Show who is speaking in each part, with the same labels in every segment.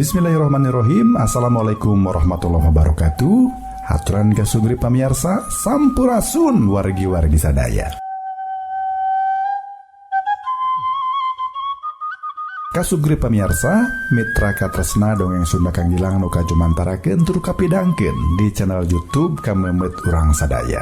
Speaker 1: Bismillahirrahmanirrahim. Assalamualaikum warahmatullahi wabarakatuh. Haturan kasugri pamiarsa, sampurasun wargi-wargi sadaya. Kasugri pamiarsa, mitra katresna dongeng Sunda Kang Gilang nu kajumantarakeun tur kapidangkeun di channel YouTube Kamemet Urang Sadaya.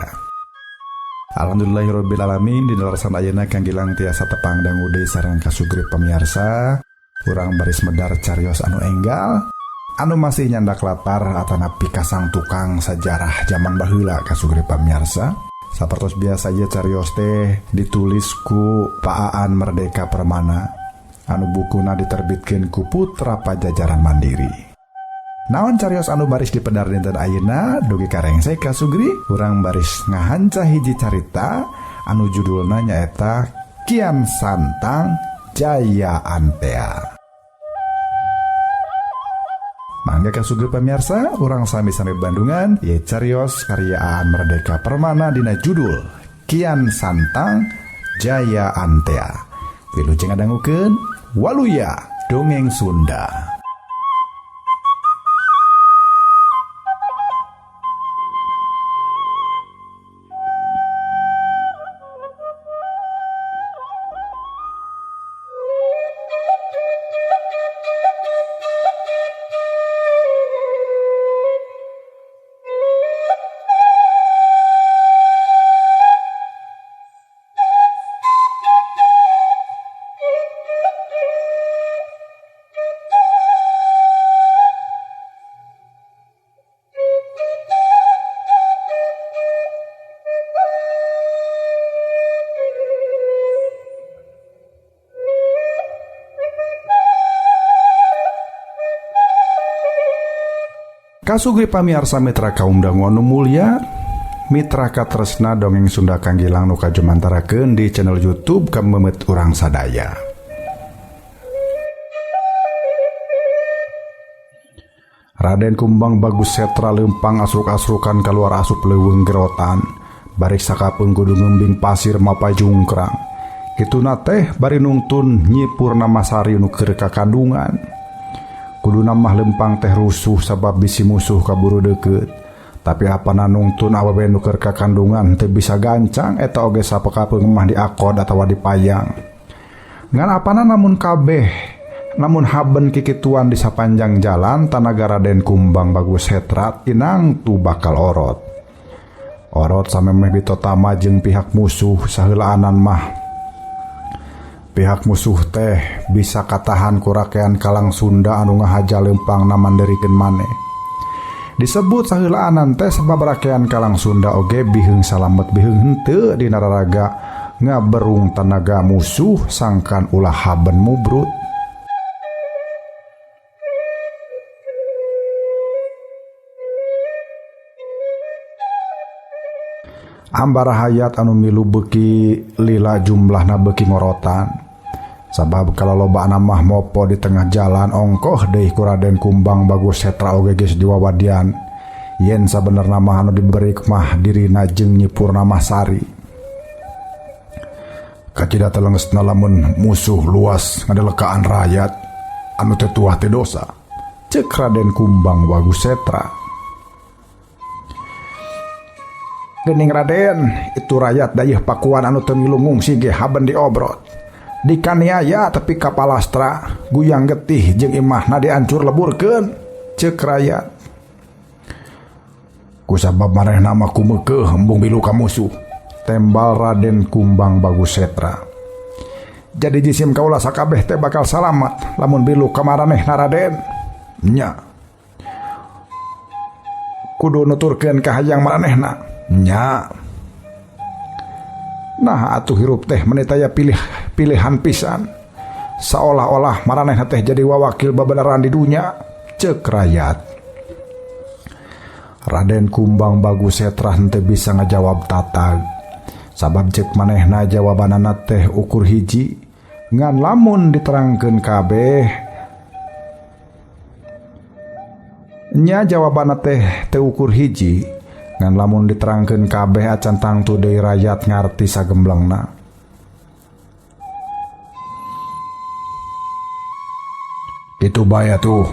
Speaker 1: Alhamdulillahirabbil alamin, dina leresan ayeuna Kang Gilang tiasa tepang dangu deui sareng kasugri pamiarsa. Urang baris medar carios anu enggal anu masih nyandak latar atanapi kasang tukang sajarah zaman baheula kasugri pamiarsa. Sapertos biasa ieu carios teh ditulis ku Pak Aan Merdeka Permana anu bukuna diterbitkeun ku Putra Pajajaran Mandiri. Naon carios anu baris dipedar dinten ayeuna dugi ka rengse kasugri, urang baris ngahanca hiji carita anu judulna nyaeta Kian Santang Jaya Antea. Mangga kasugri pamirsa, urang sami-sami Bandungan ye carios karya Aan Merdeka Permana dina judul Kian Santang Jaya Antea. Wilujeng ngadangukeun Waluya Dongeng Sunda. Kasugri pamiarsa mitra kaum dangu anu mulya, mitra katresna dongeng Sunda Kang Gilang nu kajumantarakeun di channel YouTube Kamemet Urang Sadaya. Raden Kumbang Bagus Setra lempang asruk-asrukan keluar asup leuweung gerotan, barik sakapeung kudu ngembing pasir mapa jungkrang. Kituna teh bari nungtun Nyi Purnamasari nu keur kakandungan. Kuduna mah lempang teh rusuh sabab bisi musuh kaburu deukeut. Tapi apana nungtun awewe nu keur kakandungan teu bisa gancang eta oge sapekapeung mah diakod atawa dipayang. Ngan apana namun kabeh namun haben kikituan di sapanjang jalan tanaga Raden Kumbang Bagus Setra tinangtu bakal orot. Orot samemeh bitotama jeung pihak musuh saheulaanan mah. Pihak musuh teh bisa katahan ku rakean Kalang Sunda anu ngahaja lempang namanderikeun maneh. Disebut saheulaanan teh sebab rakean Kalang Sunda oge biheung salamet biheung henteu dina raraga ngaberung tanaga musuh sangkan ulah haben mubrut. Ambara hayat anu milu beuki lila jumlahna beuki ngorotan. Sabab kalolobaan mah mopo di tengah jalan ongkoh deui ku Raden Kumbang Bagus Setra oge geus diwawadian yen sabenerna mah anu diberi mah dirina jeung Nyi Purnamasari. Kacida telengesna lamun musuh luas ngadelekaan rakyat anu teu tuah teu dosa, ceuk Raden Kumbang Bagus Setra. Geuning Raden, itu rakyat dayeuh Pakuan anu teu milu ngungsi ge haben diobrot. Dikaniaya tepi ka palastra, guyang getih jeung imahna diancur leburkeun, ceuk rakyat. Kusabab manehna mah kumeukeuh embung milu ka musuh, tembal Raden Kumbang Bagus Setra. Jadi jisim kaula sakabeh teh bakal salamat lamun milu ka maranehna Raden. Nya. Kudu nuturkeun ka hayang maranehna. Nya. Nah atuh hirup teh meni taya pilihan pisan. Seolah-olah maranehna teh jadi wawakil babeneran di dunya, ceuk rakyat. Raden Kumbang Bagus Setra henteu bisa ngajawab tatag. Sabab ceuk manehna jawabanana teh ukur hiji, ngan lamun diterangkeun kabeh nya jawabanana teh teu ukur hiji, ngan lamun diterangkeun kabeh acan tangtu deui rakyat ngarti sagemblengna. Kitu bae atuh.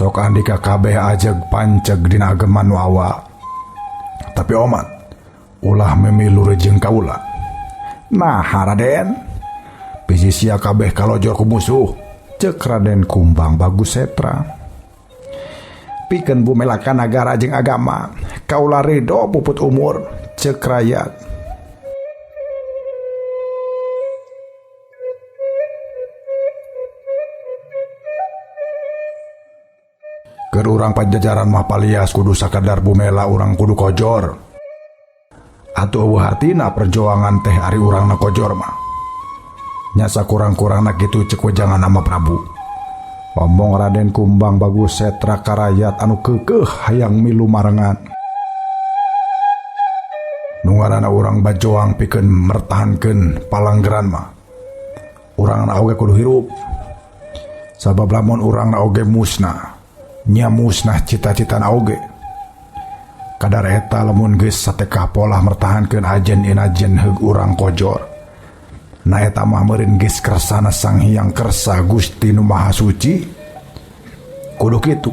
Speaker 1: Sok andika kabeh ajeg panceg dina ageman nu awal. Tapi omat ulah memilu rejeung kaula. Nah Raden, bisi sia kabeh kalojor ku musuh, ceuk Raden Kumbang Bagus Setra. Pikeun bumelakan nagara jeung agama, kaula ridho puput umur, ceuk rakyat. Keur urang Pajajaran mah palias kudu sakadar bumela urang kudu kojor. Atuh eueuh hartina perjuangan teh ari urangna kojor mah. Nya sakurang-kurangna kitu ceuk wejangan ama Prabu. Omong Raden Kumbang Bagus Setra ka rayat anu keukeuh hayang milu marengan. Nu ngaranna urang bajoang pikeun mertahankeun palanggeran mah. Urangna oge kudu hirup. Sabab lamun urangna oge musnah, nya musnah cita-citana oge. Kadar eta lamun geus satekah polah mertahankeun ajen inajen heug urang kojor. Na eta mah meureun geus kersana Sang Hyang Kersa Gusti Nu Maha Suci. Kudu kitu.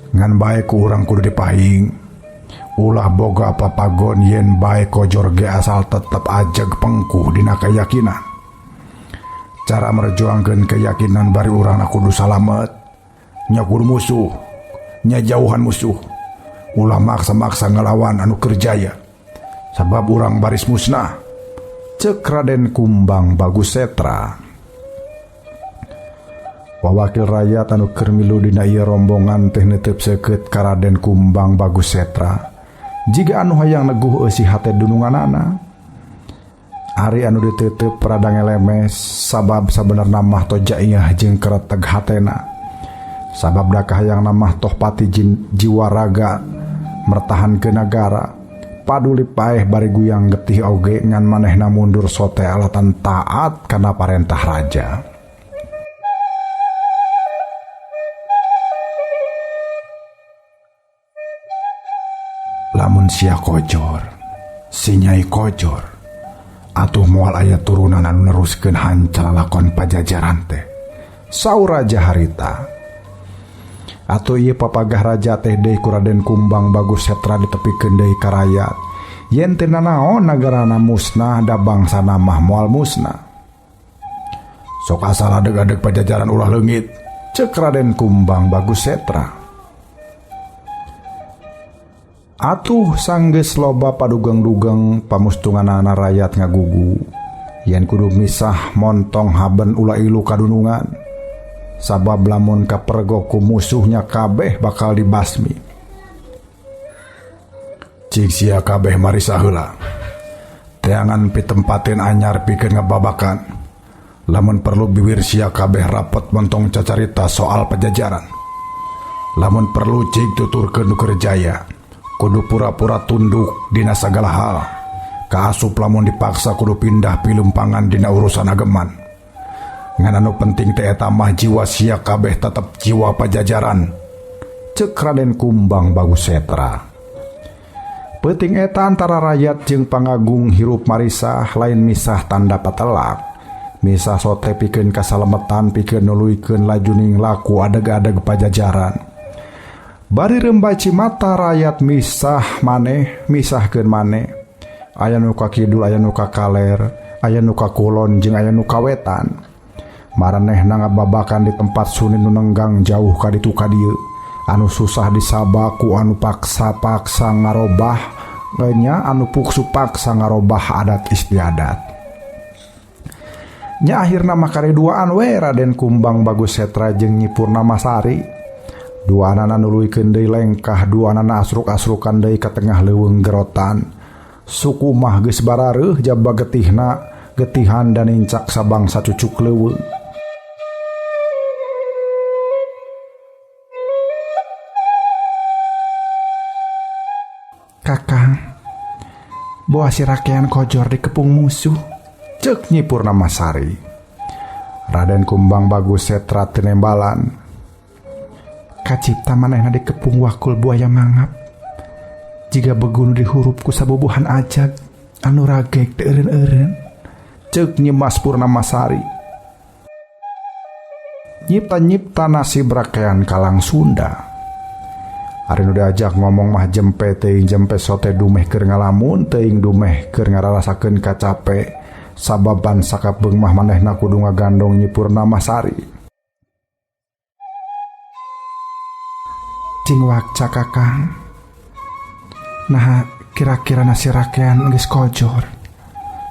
Speaker 1: Ngan bae ku urang kudu dipahing. Ulah boga papagon yen bae kojor ge asal tetep ajeg pengkuh dina keyakinan. Cara merjuangkeun keyakinan bari urangna kudu salamet. Nya kudu musuh, nya jauhan musuh. Ulah maksa-maksa ngelawan anu kerjaya. Sabab urang baris musnah. Ceuk Raden Kumbang Bagus Setra. Wawakil rakyat anu keur milu dina ieu rombongan teh neuteup seukeut ka Raden Kumbang Bagus Setra. Jiga anu hayang neguh eusi hate dununganana. Ari anu diteuteup rada ngelemes sabab sabenerna mah tojaiyah jeung kereteg hatena. Sabab da kahayangna mah toh pati jiwa raga mertahankeun nagara. Paduli paeh bari guyang getih oge ngan manehna mundur sote alatan taat kana parentah raja. Lamun sia kojor, si Nyai kojor, atuh moal aya turunan anu neruskeun hanca lalakon Pajajaran teh. Saur raja harita. Atuh ieu papagah raja teh deui ku Raden Kumbang Bagus Setra ditepikeun deui ka rayat. Yen teu nanaon nagarana musnah da bangsana mah moal musnah. Sok asal adeg-adeg Pajajaran ulah leungit, ceuk Raden Kumbang Bagus Setra. Atuh sanggeus loba padugeng-dugeng pamustunganana rayat ngagugu. Yen kudu misah montong haben ulah ilu kadunungan. Sabab lamun kapergok ku musuhnya kabeh bakal dibasmi. Cik sia kabeh marisa heula. Teangan pitempatin anyar pikeun ngababakan. Lamun perlu biwir sia kabeh rapet montong cacarita soal Pajajaran. Lamun perlu cik tuturkeun nu keur jaya. Kudu pura-pura tunduk dina sagala hal. Kaasup lamun dipaksa kudu pindah pilumpangan dina urusan ageman. Ngan anu penting teh eta mah jiwa sia kabeh tetep jiwa Pajajaran. Ceuk Raden Kumbang Bagus Setra. Peuting eta antara rakyat jeung pangagung hirup marisah lain misah tanda patelak. Misah sote pikeun kasalametan pikeun nuluykeun lajuning laku adeg-adeg Pajajaran. Bari rembaci mata rakyat misah maneh, misahkeun maneh. Aya nu ka kidul, aya nu ka kaler, aya nu ka kulon jeung aya nu ka wetan. Maranehna ngababakan di tempat suni nu nenggang jauh ka ditu ka dieu. Anu susah disabaku anu paksa-paksa ngarobah, nya anu puksu paksa ngarobah adat istiadat. Nya akhirna mah kariduaan we Raden Kumbang Bagus Setra jeung Nyi Purnamasari. Duanana nuluykeun deui lengkah, duanana asruk-asrukan deui ka tengah leuweung gerotan. Suku mah geus barareuh jaba getihna, getihan dan nincak sabangsa cucuk leuweung. Kakang, boa si rakean kojor dikepung musuh, ceuk Nyi Purnamasari. Raden Kumbang Bagus Setra tinembalan. Kacipta manehna dikepung wakul buaya mangap. Jiga begunu dihurup ku sabubuhan ajag anu ragek teu eureun-eureun, ceuk Nyi Mas Purnamasari. Nyipta-nyipta nasib rakean kalang Sunda. Ari nu diajak ngomong mah jempe teuing jempe sote dumeh keur ngalamun teuing dumeh keur ngararasakeun kacape sababan sakapeung mah manehna kudu ngagandong Nyi Purnamasari. Cing wakca Kakang. Nah, kira-kira nasi rakean geus kojor.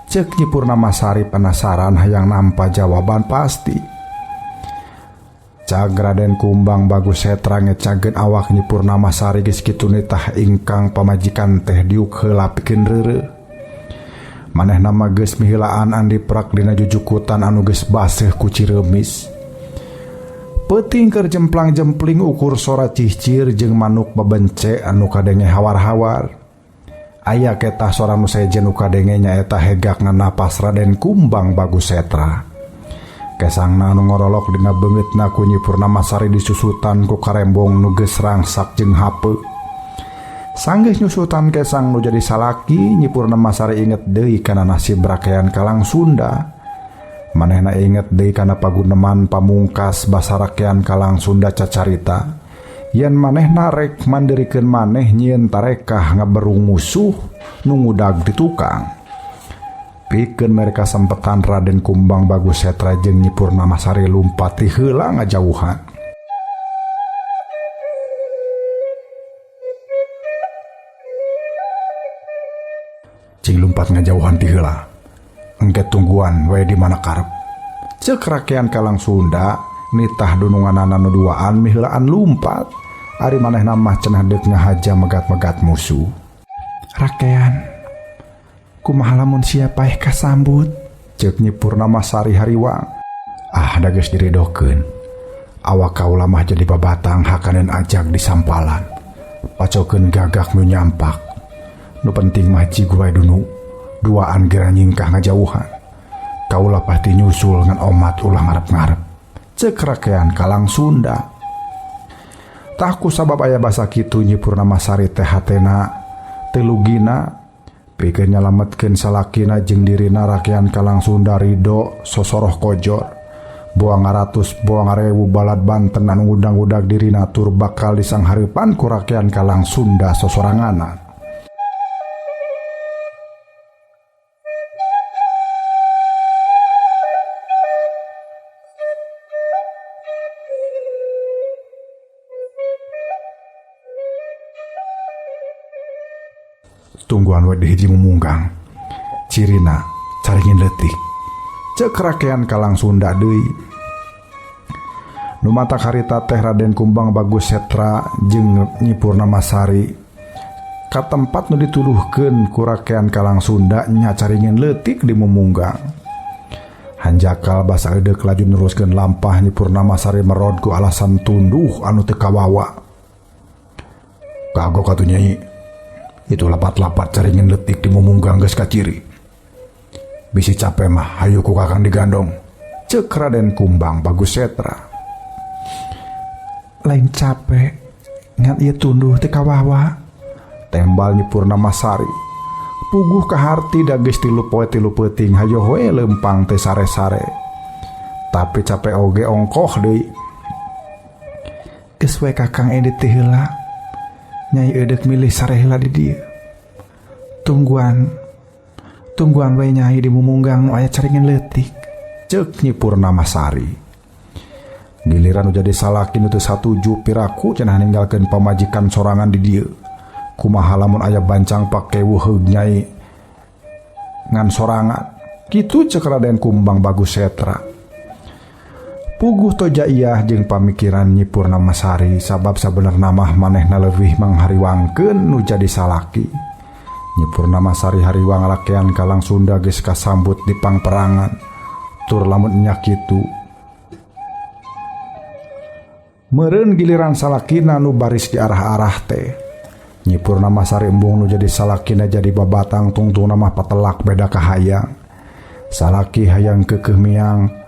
Speaker 1: Ceuk Nyi Purnamasari penasaran hayang nampa jawaban pasti. Cag Raden Kumbang Bagus Setra ngecageun awak Nyi Purnamasari geus kitu nitah ingkang pamajikan teh diuk heula pikeun reureuh. Manehna mah geus miheulaan andi prak dina jujukutan anu geus baseuh ku cireumis. Peuting keur jemplang-jempling ukur sora cihcir jeung manuk babence anu kadenge hawar-hawar. Aya ketah sora nu sejen nu kadenge nyaeta hegakna napas Raden Kumbang Bagus Setra. Kesangna anu ngorolok dina beungeutna ku Nyi Purnamasari disusutan ku karembong nu geus rangsak jeung hapeuk. Sanggeus nyusutan kesang nu jadi salaki, Nyi Purnamasari inget deui kana nasib rakean kalang Sunda. Manehna inget deui kana paguneman pamungkas basa rakean kalang Sunda cacarita. Yen manehna rek mandirikeun maneh nyieun tarekah ngaberung musuh nu ngudag di tukang. Pikeun mereka sempetan Raden Kumbang Bagus Setra jeung Nyi Purnamasari lumpat ti heula ngajauhan. Cing lumpat ngajauhan ti heula. Engke tungguan we di mana karep. Ceuk rakean kalang Sunda nitah dununganana nu duaan miheulaan lumpat. Ari manehna mah cenah deuk ngahaja megat-megat musuh. Rakean, kumaha lamun sia paeh kasambut? Ceuk Nyi Purnamasari hariwang. Ah, da geus diridokeun. Awak kaula mah jadi babatang hakaneun ajag di sampalan. Pacokeun gagak nu nyampak. Nu penting mah cig wae dunu. Duaan gera nyingkah ngajauhan. Kaula pasti nyusul ngan omat ulah ngarep-ngarep. Ceuk rakean kalang Sunda. Tah ku sabab aya basa kitu Nyi Purnamasari teh hatena telugina pikeun nyalametkeun salakina jeung dirina rakean kalang Sunda ridho sosoroh kojor. Boa ngaratus boa ngarewu balad Banten anu ngudang-udag dirina tur bakal disanghareupan ku rakean kalang Sunda sosoranganan. Tungguan we di hiji mumunggang. Cirina caringin leutik. Ceuk rakean kalang Sunda deui. Nu matak harita teh Raden Kumbang Bagus Setra jeung Nyi Purnamasari ka tempat nu dituduhkeun ku rakean kalang Sunda nya caringin leutik di mumunggang. Hanjakal basa eudeuk laju neruskeun lampah Nyi Purnamasari merod ku alasan tunduh anu teu kawawa. Kagok atuh Nyai. Itu lapat-lapat caringin letik di mumunggang geus kaciri. Bisi capek mah hayu ku kakang digandong. Ceuk Raden Kumbang Bagus Setra. Lain capek ngan ieu tunduh teu kawawa. Tembal Nyi Purnamasari. Puguh kaharti da geus 3 poe 3 peuting hayoh we leumpang teh sare-sare. Tapi capek oge ongkoh deui. Geus we kakang edit teh heula. Nyai eudek milih sare heula di dieu. Tungguan we nyai di mumunggang nu aya caringin leutik. Ceuk Nyi Purnamasari. Giliran nu jadi salaki nu teu satuju piraku cenah ninggalkeun pamajikan sorangan di dieu. Kumaha lamun aya bancang pakewuh heug nyai ngan sorangan. Kitu ceuk Raden Kumbang Bagus Setra. Puguh toja iyah jeung pamikiran Nyi Purnamasari sabab sabenerna mah manehna leuwih manghariwangkeun nu jadi salaki. Nyi Purnamasari hariwang rakean kalang Sunda geus kasambut di pangperangan. Tur lamun nya kitu meureun giliran salakina nu baris di arah-arah teh. Nyi Purnamasari embung nu jadi salakina jadi babatang tungtungna mah patelak beda kahayang. Salaki hayang keukeuh miang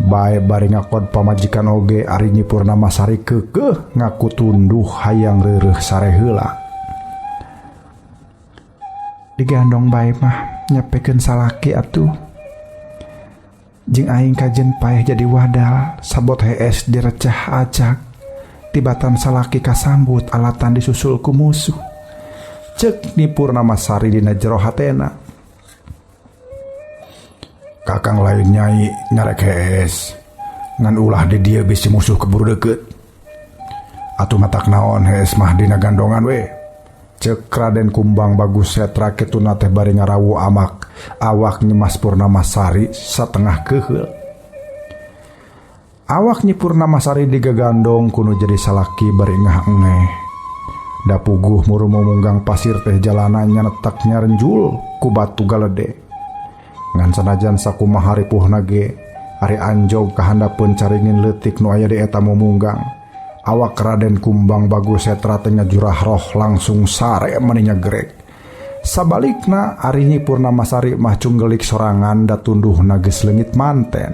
Speaker 1: bae bari ngakod pamajikan oge ari Nyi Purnamasari keukeuh ngaku tunduh hayang reureuh sare heula. Digandong bae mah nyapekeun salaki atuh. Jeung aing kajen paeh jadi wadal sabot hees direcah acak. Tibatan salaki kasambut alatan disusul ku musuh. Cek Nyi Purnamasari dina jero hatena. Kakang lain nyai nyarek hees. Ngan ulah di dieu bisi musuh keburu deukeut. Atuh matak naon hees mah dina gandongan we. Cek Raden Kumbang Bagus Setra kituna teh bari ngarawu amak awak Nyi Mas Purnamasari satengah keuheul. Awak Nyi Purnamasari digagandong kuno jadi salaki bari ngah-engeh. Da puguh muru mumunggang pasir teh jalana nyanetak nyarenjul ku batu galede. Ngan sanajan sakumaha ripuhna ge, ari anjog kahandapeun caringin leutik nu aya di eta mumunggang. Awak Raden Kumbang Bagus Setra teh ngajurah roh langsung sare mani nyagrek. Sabalikna ari Nyi Purnamasari mah cunggelik sorangan da tunduhna geus leungit manten.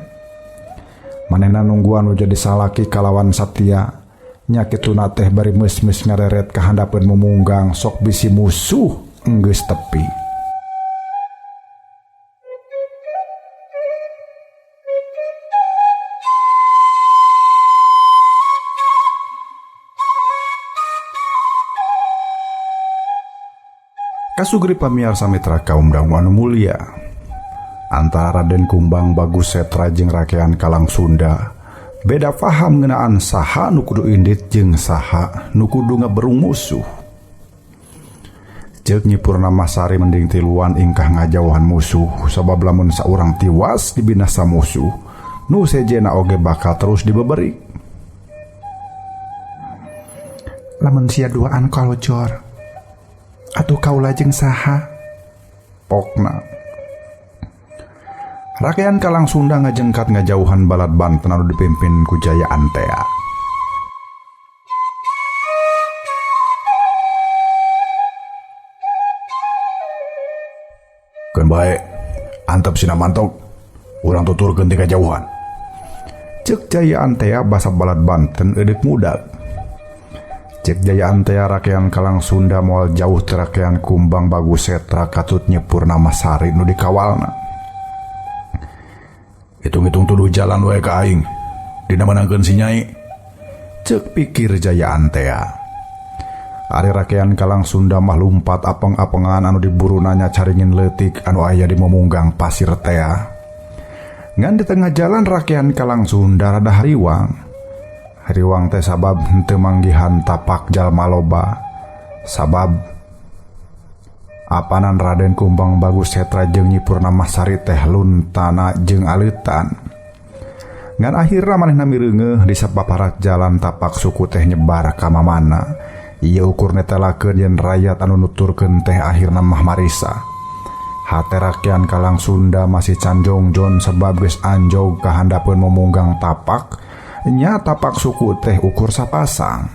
Speaker 1: Manehna nungguan nu jadi salaki kalawan satia. Nya kituna teh bari meus-meus ngareret kahandapeun mumunggang sok bisi musuh enggeus tepi. Kasugri pamiarsa mitra kaum dangu anu mulia. Antara Raden Kumbang Bagus Setra jeung Rakean Kalang Sunda beda faham ngeunaan saha nu kudu indit jeung saha nu kudu ngaberung musuh. Ceuk Nyi Purnamasari mending tiluan ingkah ngajauhan musuh sabab lamun saurang tiwas dibinasa musuh nu sejena oge bakal terus dibeberi. Lamun sia duaan kalojor atuh kaula jeung saha? Pokna. Rakean Kalang Sunda ngajengkat ngajauhan balad Banten anu dipimpin ku Jaya Antea. Keun bae, antep sina mantok, urang tuturkeun ti kajauhan. Ceuk Jaya Antea basa balad Banten eudeuk mudag. Cek Jaya Antea Rakean Kalang Sunda moal jauh ti Rakean Kumbang Bagus Setra katut Nyi Purnamasari nu dikawalna. Hitung-hitung tuduh jalan wae ka aing dina menangkeun si Nyai. Cek pikir Jaya Antea. Ari Rakean Kalang Sunda mah lumpat apeng-apengan anu diburu nanya caringin leutik anu aya di memunggang pasir tea. Ngan di tengah jalan Rakean Kalang Sunda rada hariwang. Hariwang teh sabab henteu manggihan tapak jalma loba. Sabab apanan Raden Kumbang Bagus Setra jeung Nyi Purnamasari teh luntana jeung aleutan. Ngan akhirna manehna mireungeuh di sapaparat jalan tapak suku teh nyebar ka mamana. Ieu ukur netelakeun yen rayat anu nuturkeun teh akhirna mah marisa. Hate Rakean Kalang Sunda masih canjongjon sebab geus anjog kahandapeun mumunggang tapak. Nya tapak suku teh ukur sapasang.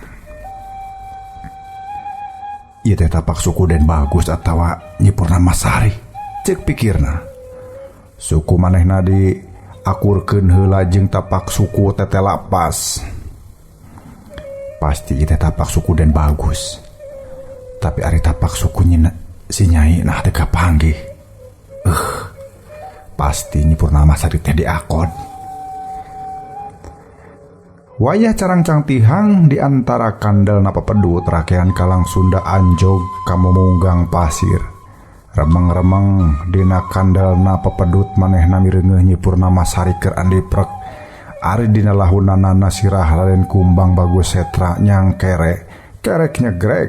Speaker 1: Ieu teh tapak suku Den Bagus atawa Nyi Purnamasari. Ceuk pikirna. Suku manehna di akurkeun heula jeung tapak suku tete lapas. Pasti ieu teh tapak suku Den Bagus. Tapi ari tapak suku nyina si Nyai nah teu kapanggih. Pasti Nyi Purnamasari teh diakon. Wayah carangcang tihang di antara kandel napa pedut Rakean Kalang Sunda anjog kamumunggang pasir. Remeng-remeng dina kandel napa pedut manehna mireungeuh Nyi Purnamasari keur andiprek. Ari dina lahunanana sirah Raden Kumbang Bagus Setra nyangkere, kerek nyegrek,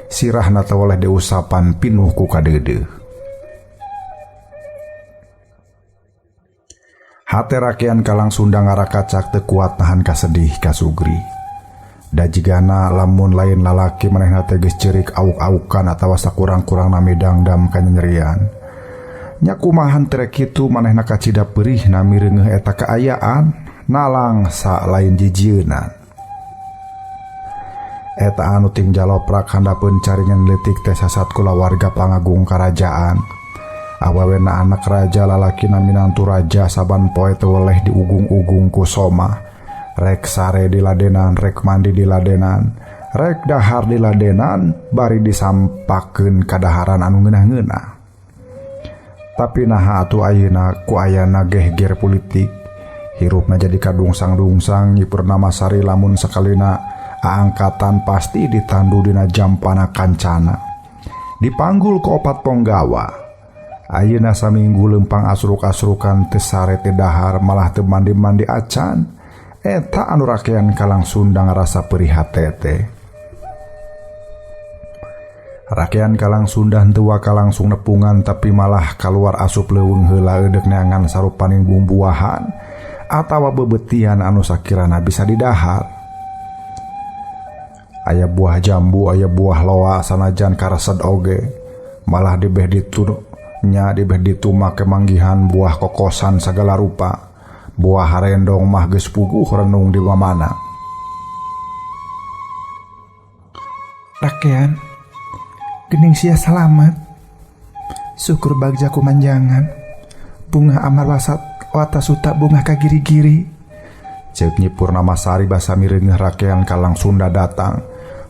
Speaker 1: sirahna teh oleh diusapan pinuh ku kadeudeuh. Hate Rakean Kalang Sunda ngarakacak teu kuat nahan kasedih kasugri. Da jigana lamun lain lalaki manehna teh geus ceurik auk-aukan atawa sakurang-kurangna midangdam kanyerian. Nya kumahan teh kitu manehna kacida peurihna mireungeuh eta kaayaan nalangsa lain jijieunan. Eta anu ting jaloprak handapeun caringan leutik teh sasat kulawarga pangagung karajaan. Awewena anak raja lalakina minantu raja saban poe teu weleh diugung-ugung ku soma. Rek sare di ladenan, rek mandi di ladenan, rek dahar di ladenan, bari disampakeun kadaharan anu ngeunah-ngeunah. Tapi naha atuh ayeuna ku ayana gehger politik. Hirupna jadi kadungsang-dungsang Nyi Purnamasari lamun sakalina aangkatan pasti ditandu dina jampana kancana. Dipanggul ku opat ponggawa. Ayeuna saminggu leumpang asruk-asrukan teu sare teu dahar malah teu mandi-mandi acan. Eta anu rakean Kalang Sunda ngarasa perih hate teh. Rakean Kalang Sunda henteu waka langsung nepungan tapi malah kaluar asup leuweung heula eudek neangan sarupaning bumbuahan atawa bebetian anu sakirana bisa didahar. Aya buah jambu, aya buah loa sanajan karesed oge. Malah dibeh ditu nya dibeh ditu make manggihan buah kokosan sagala rupa. Buah harendong mah geus puguh renung di mamana.
Speaker 2: Rakean, gening sia salamet. Syukur bagja kumanjangan. Bunga amar wasat watasuta bunga kagiri-giri.
Speaker 1: Ceuk Nyi Purnamasari basa mireungeuh rakean Kalang Sunda datang.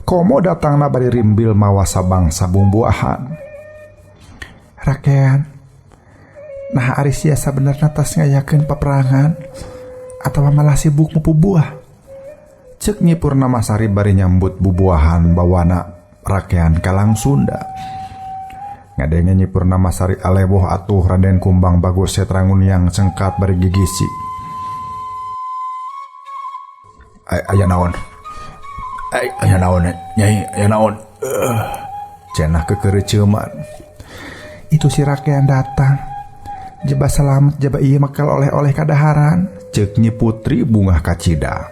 Speaker 1: Komo datangna bari rimbil mawa sabangsa bumbuahan.
Speaker 2: Rakean, nah ari sia sabenerna tas ngayakeun paperangan atawa malah sibuk mupu buah.
Speaker 1: Ceuk Nyi Purnamasari bari nyambut bubuahan bawana rakean Kalang Sunda. Ngadenge Nyi Purnamasari aleboh atuh Raden Kumbang Bagus Setra nguniang cengkat bari gigisi. Aya naon? Aya naon Nyai, aya naon? Cenah kekereuceuman.
Speaker 2: Itu si rakean datang. Jeba salamet jeba ieu mekel oleh-oleh kadaharan.
Speaker 1: Ceuk Nyi Putri bungah kacida.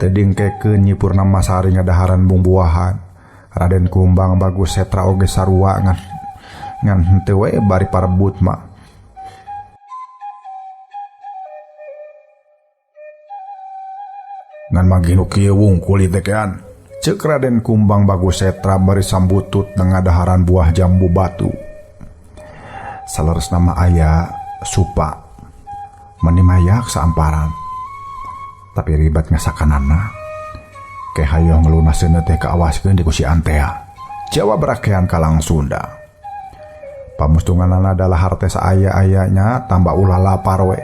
Speaker 1: Teu dingkekeun Nyi Purnamasari ngadaharan bumbuahan. Raden Kumbang Bagus Setra oge sarua ngan henteu we bari parebut mah. Ngan manggih nu kieu wungkul ieu teh kean. Ceuk Raden Kumbang Bagus Setra bari sambutut ngadaharan buah jambu batu. Saleresna mah aya supa meni mayak saamparan. Tapi ribat ngasakanana. Ke hayoh ngelunaseun teh kaawaskeun di ku si Antea. Jawab rakean Kalang Sunda. Pamustunganana adalah harte saaya-ayanya tambah ulah lapar we.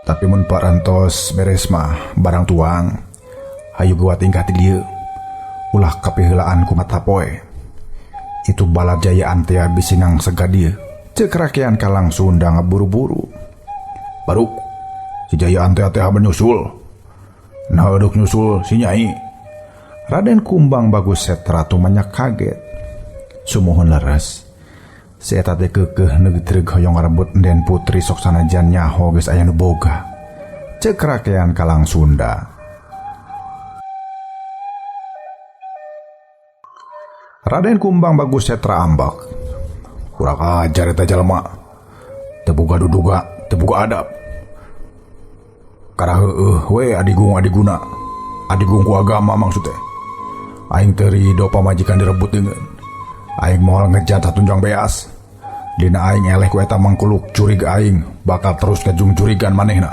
Speaker 1: Tapi mun parantos beres mah barang tuang. Hayu gua tingkah ti dieu. Ulah kapiheulaan ku mata poe. Itu bala jaya Antea bisi ngangsega dieu. Ceuk rakean Kalang Sunda ngaburu-buru. Baru si Jaya Antea teh menyusul. Nah duk nyusul si Nyai. Raden Kumbang Bagus Setra tumanya kaget. Sumuhun leres. Si eta teh keukeuh neugtreg hoyong ngarebut Enden Putri sok sanajan nyaho geus aya nu boga. Ceuk rakean Kalang Sunda. Raden Kumbang Bagus Setra ambek. Kurang ajar eta jalma. Teu boga duduga, teu boga adab. Karena heueuh we adigung adiguna. Adigung ku agama maksud teh. Aing teu rido pamajikan direbut deungeun. Aing moal ngejat satunjang beas. Dina aing eleh ku eta mangkuluk curig aing bakal terus ngajung-curigan manehna.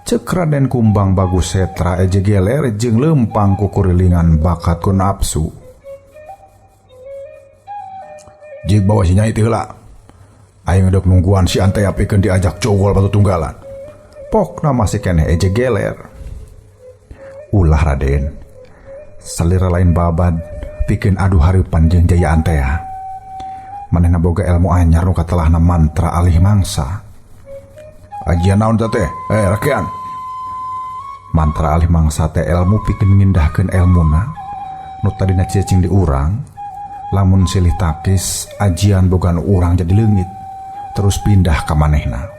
Speaker 1: Ceuk Raden Kumbang Bagus Setra eje geler jeung leumpang ku kurilingan bakat ku nafsu. Jig bawa si Nyai teh heula. Aing dek nungguan si Antea pikeun diajak cogol batu tunggalan. Pokna masih keneh eje geler. Ulah Raden. Salira lain babad pikeun adu hareupan jeung Jaya Antea. Manehna boga ilmu anyar nu katelahna mantra alih mangsa. Ajian naon teh? Rakean. Mantra alih mangsa teh ilmu pikeun ngindahkeun elmuna nu tadina cicing di urang. Lamun silih takis ajian boga nu urang jadi leungit terus pindah ka manehna.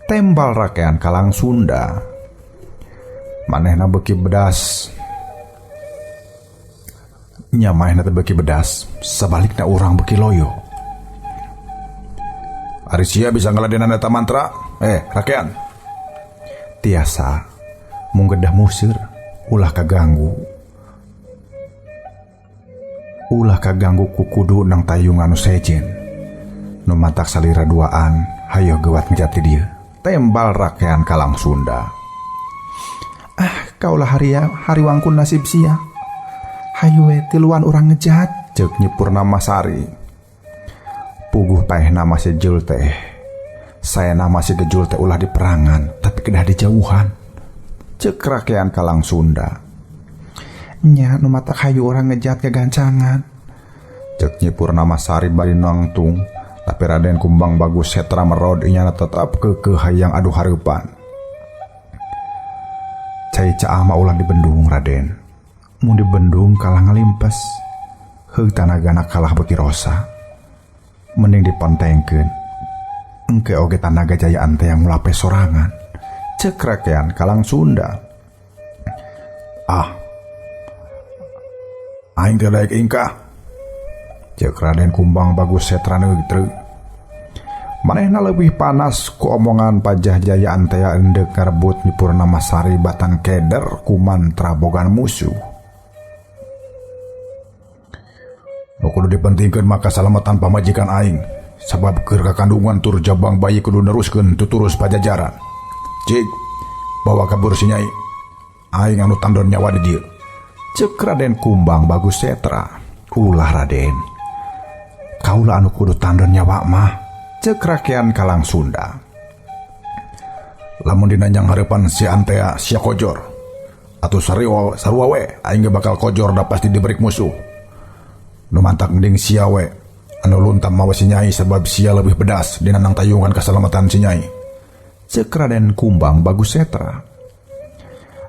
Speaker 1: Tembal rakean Kalang Sunda. Manehna beuki bedas. Nya manehna teh beuki bedas, sabalikna urang beuki loyo. Ari sia bisa ngaladenan eta mantra? Rakean. Tiasa mung gedah museur ulah kaganggu. Ulah kaganggu ku kudu nang tayungan nu sejen. Nu matak salira duaan, hayo geuwat ngejati dieu. Tembal rakean Kalang Sunda.
Speaker 2: Ah, kaulah haria hariwangkun nasib sia. Hayu we tiluan urang ngejat,
Speaker 1: Ceuk Nyi Purnamasari. Puguh paehna mah si Jul teh. Saena mah si Gejul teh ulah diperangan tapi kedah dijauhan. Ceuk rakean Kalang Sunda.
Speaker 2: Nya nu matak hayu urang ngejat gagancangan.
Speaker 1: Ceuk Nyi Purnamasari bari nangtung, tapi Raden Kumbang Bagus Setra merod inyana tetep keukeuh hayang adu hareupan. Cai caah mah ulah dibendung Raden. Mun dibendung kalah ngalimpes. Heug tanagana kalah beuki rosa. Mending dipontengkeun. Engke oge tanaga jayaan teh yang ngulape sorangan. Ceuk rakean Kalang Sunda. Ah. Aing teh daek ingkah. Ceuk Raden Kumbang Bagus Setra neutreu. Manehna leuwih panas ku omongan pajah jayaan teh endek ngarebut Nyi Purnamasari batan keder ku mantra bogan musuh. Nu kudu dipentingkeun mah kasalamatan pamajikan aing, sabab keur kakandungan tur jabang bayi kudu neruskeun tuturus pajajaran. Cik, bawa kabur si nyai. Aing anu tandon nyawa di dieu. Ceuk Raden Kumbang Bagus Setra. Ulah Raden. Kaula anu kudu tandon nyawa mah. Ceuk rakean Kalang Sunda. Lamun dinanjang hareupan si Antea sia kojor. Atuh sarua we aing ge bakal kojor da pasti diberi musuh. Nu mantak mending sia we anu luntam mawa si nyai sebab sia lebih pedas dinanang tayungan keselamatan si nyai. Ceuk Raden Kumbang Bagus Setra.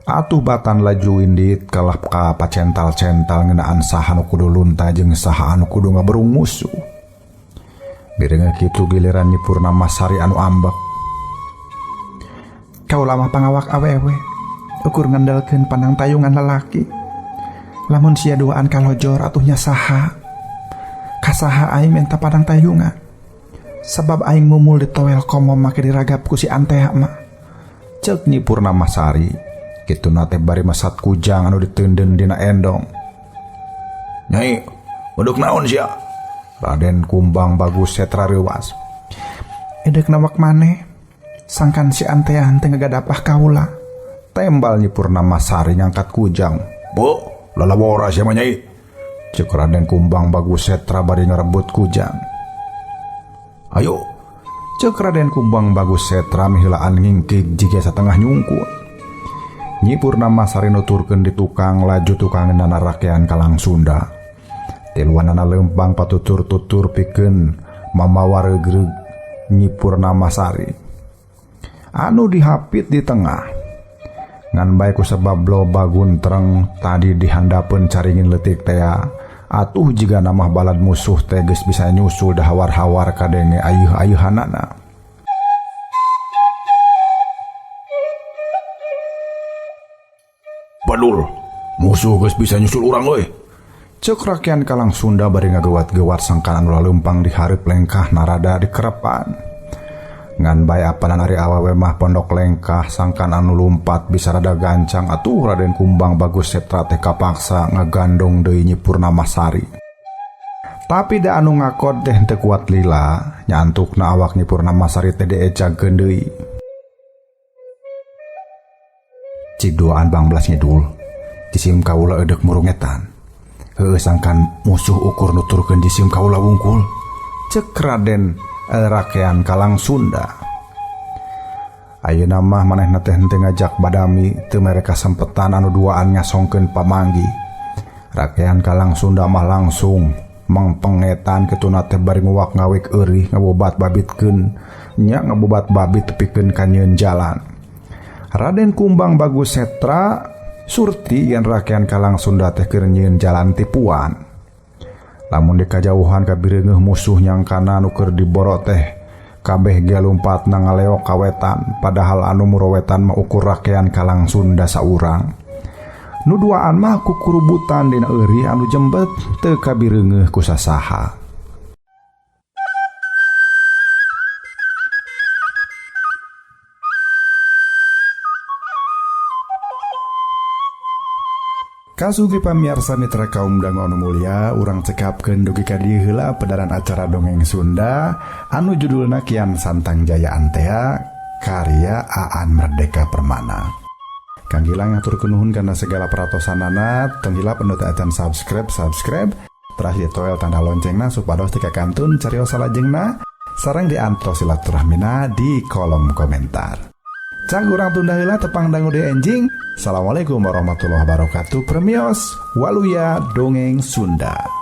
Speaker 1: Atuh batan laju indit kalah ka pacental-cental ngeunaan saha nu kudu lunta jeung saha anu kudu ngaberung musuh. Mirenga kitu giliran Nyi Purnamasari anu ambek.
Speaker 2: Kaula mah pangawak awewe, ukur ngandelkeun pandang tayungan lalaki. Lamun sia duaan kalojor atuh nya saha. Kasaha aing minta padang tayungan. Sebab aing mumul ditoel komo make diragap ku si Antea mah.
Speaker 1: Ceuk Nyi Purnamasari, kituna teh bari mesat kujang anu diteunden dina endong. Nyai, beduk naon sia? Raden Kumbang Bagus Setra reuwas.
Speaker 2: Edek nawak maneh, sangkan si Antea henteu ngagadapah kaula.
Speaker 1: Tembal Nyi Purnamasari ngangkat kujang. Bu, lalawora sia mah nyai. Ceuk Raden Kumbang Bagus Setra bari ngarebut kujang. Ayo, ceuk Raden Kumbang Bagus Setra mihelaan ngingkig jiga satengah nyungkut. Nyi Purnamasari nuturkeun di tukang laju tukangeunana rakean Kalang Sunda. Tiluanana leumpang patutur-tutur pikeun mamawa regreg Nyi Purnamasari. Anu dihapit di tengah. Ngan bae ku sebab loba guntreng tadi dihandapeun caringin leutik tea. Atuh jiga namah balad musuh teh geus bisa nyusul da hawar-hawar kadenge ayeuh-ayeuhanana. Badul, musuh geus bisa nyusul urang euy. Ceuk rakean Kalang Sunda bari ngagewat-gewat sangkan anu laleumpang di hareup lengkah narada dikerepan. Ngan bae apanan ari awewe mah pondok lengkah sangkan anu lumpat bisa rada gancang atuh Raden Kumbang Bagus Setra teh kapaksa ngagandong deui Nyi Purnamasari. Tapi da anu ngakod teh teu kuat lila, nyantukna awak Nyi Purnamasari teh diejagkeun deui. Cik duaan bangbelas ngidul, jisim kaula eudek murungetan. Heueuh sangkan musuh ukur nuturkeun jisim kaula wungkul. Ceuk Raden rakean Kalang Sunda. Ayeuna mah manehna teh henteu ngajak badami teu mere kasempetan anu duaan ngasongkeun pamanggi. Rakean Kalang Sunda mah langsung mangpengetan kituna teh bari nguwak ngawik eurih ngabobat babitkeun nya ngabobat babit tepikeun ka nyieun jalan. Raden Kumbang Bagus Setra surti yen rakean Kalang Sunda teh keur nyieun jalan tipuan. Lamun di kajauhan kabireungeuh musuh nyangkana nu keur diboro teh kabeh ge lumpatna ngaleok ka wetan, padahal anu murowetan mah ukur rakean Kalang Sunda saurang. Nu duaan mah kukurubutan dina eurih anu jembet teu kabireungeuh ku sasaha. Kasugi pamiarsa mitra kaum dangu anu mulia, urang cekapkeun dugi ka dieu heula pedaran acara dongeng Sunda anu judulna Kian Santang Jaya Antea karya Aan Merdeka Permana. Kang Gilang ngaturkeun nuhun kana segala peratosanana, tong hilap anu teu acan subscribe, subscribe. Teras ditoel tanda loncengna supados teu kakantun carios salajengna sareng diantos silaturahmina di kolom komentar. Cang urang tunda heula, tepang dangu deui enjing. Assalamualaikum warahmatullahi wabarakatuh. Permios waluya dongeng Sunda.